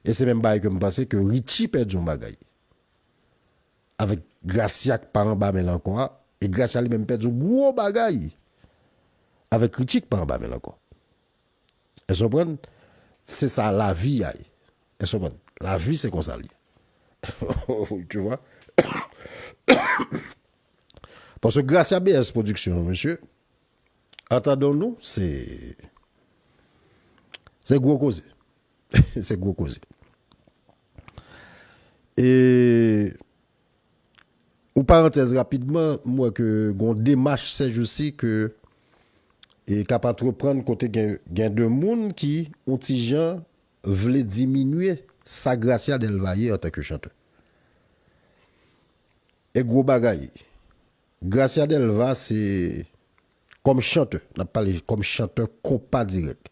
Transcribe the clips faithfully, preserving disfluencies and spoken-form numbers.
E se menm bagay ke m panse ke Richie pèdi yon bagay. Avèk Gracia k pa anba men l ankò a, e Gracia li menm pèdi yon gwo bagay. Avèk Richie k pa anba men l ankò. Èske w konprann? Se sa lavi a ye. Èske w konprann? Lavi se konsa l ye. Tu vois? Paske Gracia B S Production, mesye, entendons-nous, se, se gwo koze. Se gwo koze. E yon parantèz rapidman, m wè ke gon demach sèjousi ke e k ap antreprann kote gen, gen de moun ki yon ti jan vle diminye sa Gracia Delva ye antanke chantè. E gwo bagay. Gracia Delva se kòm chantè, n ap pale kòm chantè konpa dirèk.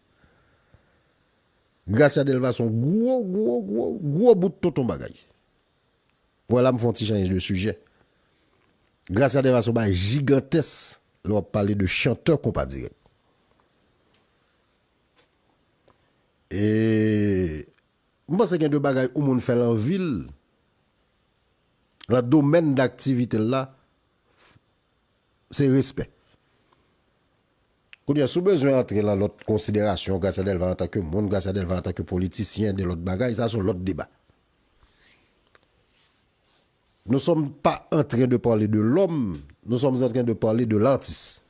Gracia Delva se yon gwo, gwo, gwo, gwo bout tonton bagay. Vwala m fè yon ti chanje de sijè. Gracia Delva se yon bagay jigantès lè w ap pale de chantè konpa dirèk. E m panse gen de bagay yon moun fè l anvi l, nan domèn daktivite l la, se respè. Kounye a, si w bezwen antre nan lòt konsiderasyon, Gracia Delva antanke moun, Gracia Delva antanke politisyen, de lòt bagay, sa se yon lòt deba. Nous sommes pas en train de parler de l'homme, nous sommes en train de parler de l'artiste.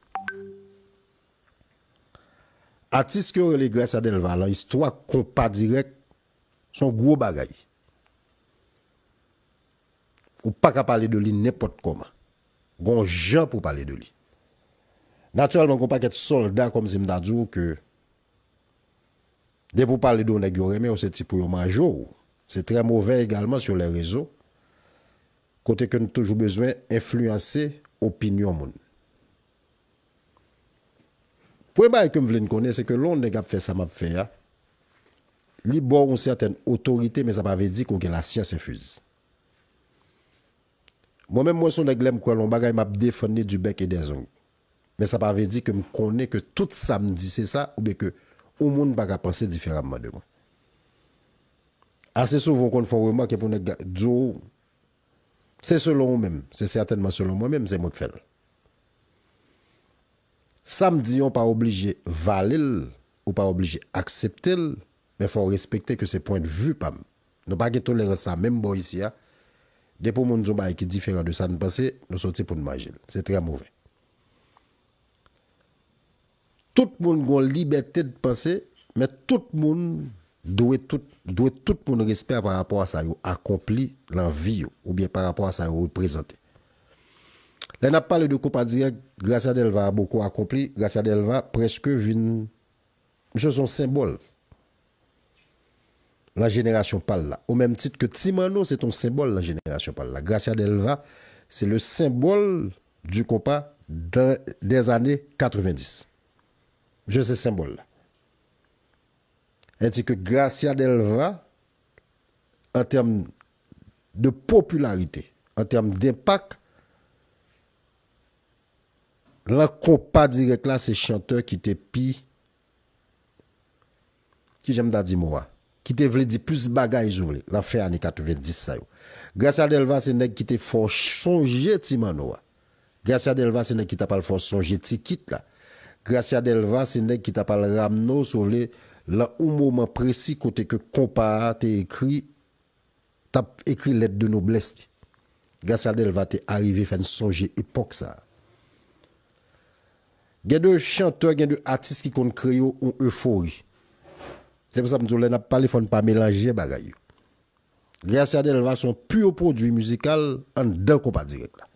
Atis ke yo rele Gracia Delva lan istwa konpa dirèk, se yon gwo bagay. Ou pa ka pale de li nenpòt kòman. Gon jan pou pale de li. Natirèlman, gon pakèt sòlda, kòmsi m ta di w ke depi w pale de yon nèg yo renmen, yo se ti pou yo manje w. Se trè movè egalman sur les réseaux, kote ke n toujou bezwen enfliyanse opinyon moun. Premye bagay ke m vle n konnen, se ke lè yon nèg ap fè sa m ap fè a, li ba w yon sètèn otorite, men sa pa vle di ke w gen lasyans enfuz. Mwen menm, mwen se yon nèg, lè m kwè l yon bagay, m ap defann li du bec et des ongles. Men sa pa vle di ke m konnen ke tout sa m di se sa, oubyen ke yon moun pa ka panse diferaman de mwen. Ase souvan, w konn fè yon remak, epi yon nèg di w, se selon ou menm, se sètènman selon mwen menm, se mwen k fè l. Sa m di an, w pa oblije vale l, ou pa oblije aksepte l, men fò w respekte ke se pwendvi pa m. Nou pa gen tolerans sa menm bò isi a. Depi yon moun di yon bagay ki diferan de sa n panse, nou soti pou n manje l. Se trè movè. Tout moun gon libète de panse, men tout moun dwe tout, dwe tout moun respè pa rapò a sa yo akonpli lan vi yo, oubyen pa rapò a sa yo reprezante. Lè n ap pale de konpa dirèk, Gracia Delva a beaucoup accompli, Gracia Delva prèske vin, misye se yon senbòl lan jenerasyon pa l la. Au même titre que Ti Manno se t yon senbòl lan jenerasyon pa l la. Gracia Delva se le symbole du compas dans, des années quatre-vingt-dix. Misye se senbòl la. Sètadi ke Gracia Delva, an tèm de popilarite, an tèm denpak, lan konpa dirèk la, se chantè ki te pi, kijan m ta di mo a? Ki te vle di plis bagay, si w vle, lan fen ane katrevenndis sa yo. Gracia Delva se nèg ki te fè w sonje Ti Manno a. Gracia Delva se nèg ki t ap al fè w sonje Ti Kit la. Gracia Delva se nèg ki t ap al ramne w, si w vle, lan yon moman presi kote ke konpa a te ekri, t ap ekri lèt de noblès li. Gracia Delva te arive fè n sonje epòk sa a. Gen de chantè, gen de atis ki konn kreye w yon efori. Se pou sa m di w, lè n ap pale, fò n pa melanje bagay yo. Gracia Delva se yon pur pwodui mizikal anndan konpa dirèk la.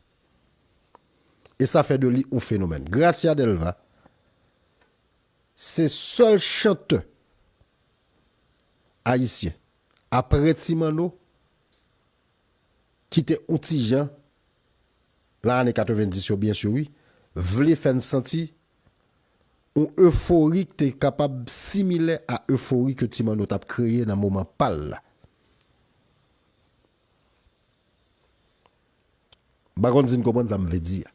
E sa fè de li yon fenomèn. Gracia Delva se sèl chantè ayisyen, apre Ti Manno, ki te yon ti jan, lan ane katrevenndis yo, byen si, wi, vle fè n santi yon efori ki te kapab similè a efori ke Ti Manno t ap kreye nan moman pa l la. M pa konn si n konprann sa m vle di a.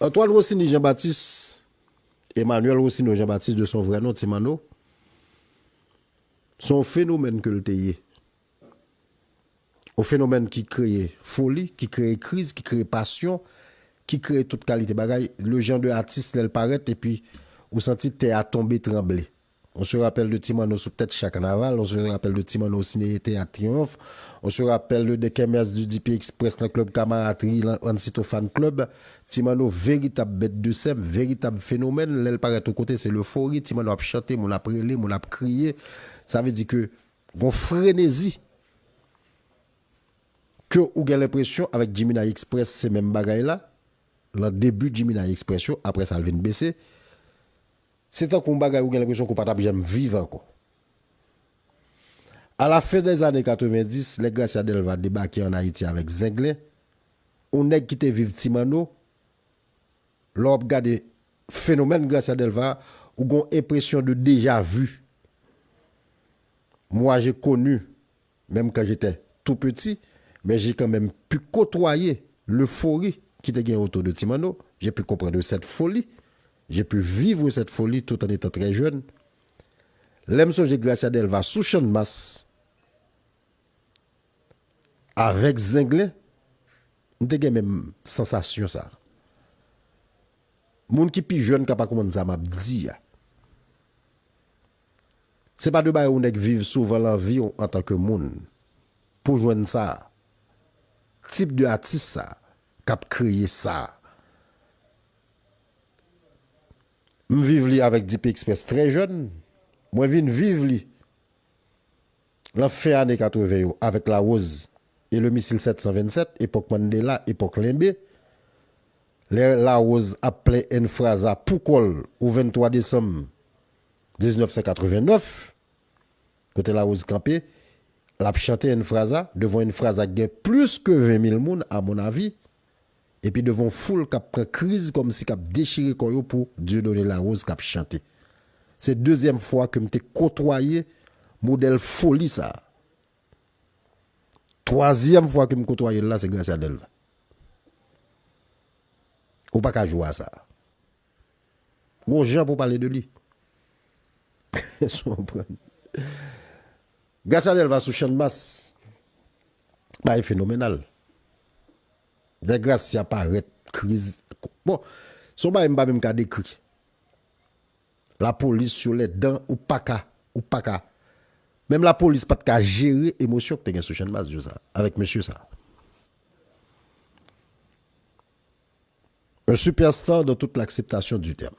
Antoine Rossini Jean-Baptiste, Emmanuel Rossini Jean-Baptiste de son vrai nom, Ti Manno, Se yon fenomèn ke l te ye. Yon fenomèn ki kreye foli, ki kreye kriz, ki kreye pasyon, ki kreye tout kalite bagay. Le jan de atis, lè l parèt, epi ou santi tè a tonbe, tranble. On se rappelle de Ti Manno sou tèt Cha Kanaval, on se rappelle de Ti Manno o Siné Théâtre Triomphe, on se rappelle de, de Kèmès du D P Express nan klèb kamaratri, nan Ansito Fan Club. Ti Manno, veritab bèt de sèn, veritab fenomèn. Lè l parèt yon kote, se lefori. Ti Manno ap chante, moun ap rele, moun ap kriye. Sa vle di ke gon frenezi ke ou gen lenpresyon avèk Jimmy Nice Express, se menm bagay la. Nan debi Jimmy Nice Express yo, apre sa l vin bese. Se tankou yon bagay ou gen lenpresyon ke w pa t ap janm viv ankò. A la fen dèzane katrevendis, lè Gracia Delva debake ann Ayiti avèk Zenglen, yon nèg ki te viv Ti Manno, lè w ap gade fenomèn Gracia Delva, ou gon enpresyon de déjà vu. Moi, j'ai connu, même quand j'étais tout petit, mais j'ai quand même pu côtoyer l'euphorie qui te gen autour de Ti Manno. J'ai pu comprendre cette folie. J'ai pu vivre cette folie tout en étant très jeune. Lè m sonje Gracia Delva sou Channmas, avèk Zenglen, m te gen menm sansasyon sa. Moun ki pi jèn ka pa konprann sa m ap di a. Se pa de bagay yon nèg viv souvan nan vi w antanke moun. Pou jwenn sa, tip de atis sa, k ap kreye sa. M viv li avèk D P Express trè jèn. Mwen vin viv li nan fen ane katreven yo avèk Larose et le Missile sèt san vennsèt, epòk Mandela, epòk Lenbe. Lè Larose ap plen N Fraza pou kò l o venntwa desanm diznèf san katrevennèf, kote Larose kanpe, l ap chante N Fraza, devan N Fraza gen plis ke ven mil moun, a mon avi, epi devan yon foul k ap pran kriz kòmsi k ap dechire kò yo pou Dieudonné Larose k ap chante. Se dezyèm fwa ke m te kotwaye modèl foli sa a. Twazyèm fwa ke m kotwaye l la, se Gracia Delva. Ou pa ka jwe a sa. Gon jan pou pale de li. Èske w konprann? Gracia Delva sou Channmas, bagay fenomenal. Lè Gracia parèt, kriz. Bon, se yon bagay m pa menm ka dekri. Lapolis sou lèdan, ou pa ka, ou pa ka. Menm lapolis pa t ka jere emosyon ki te gen sou Channmas jou sa, avèk mesye sa. Un superstar dans toute l'acceptation du terme.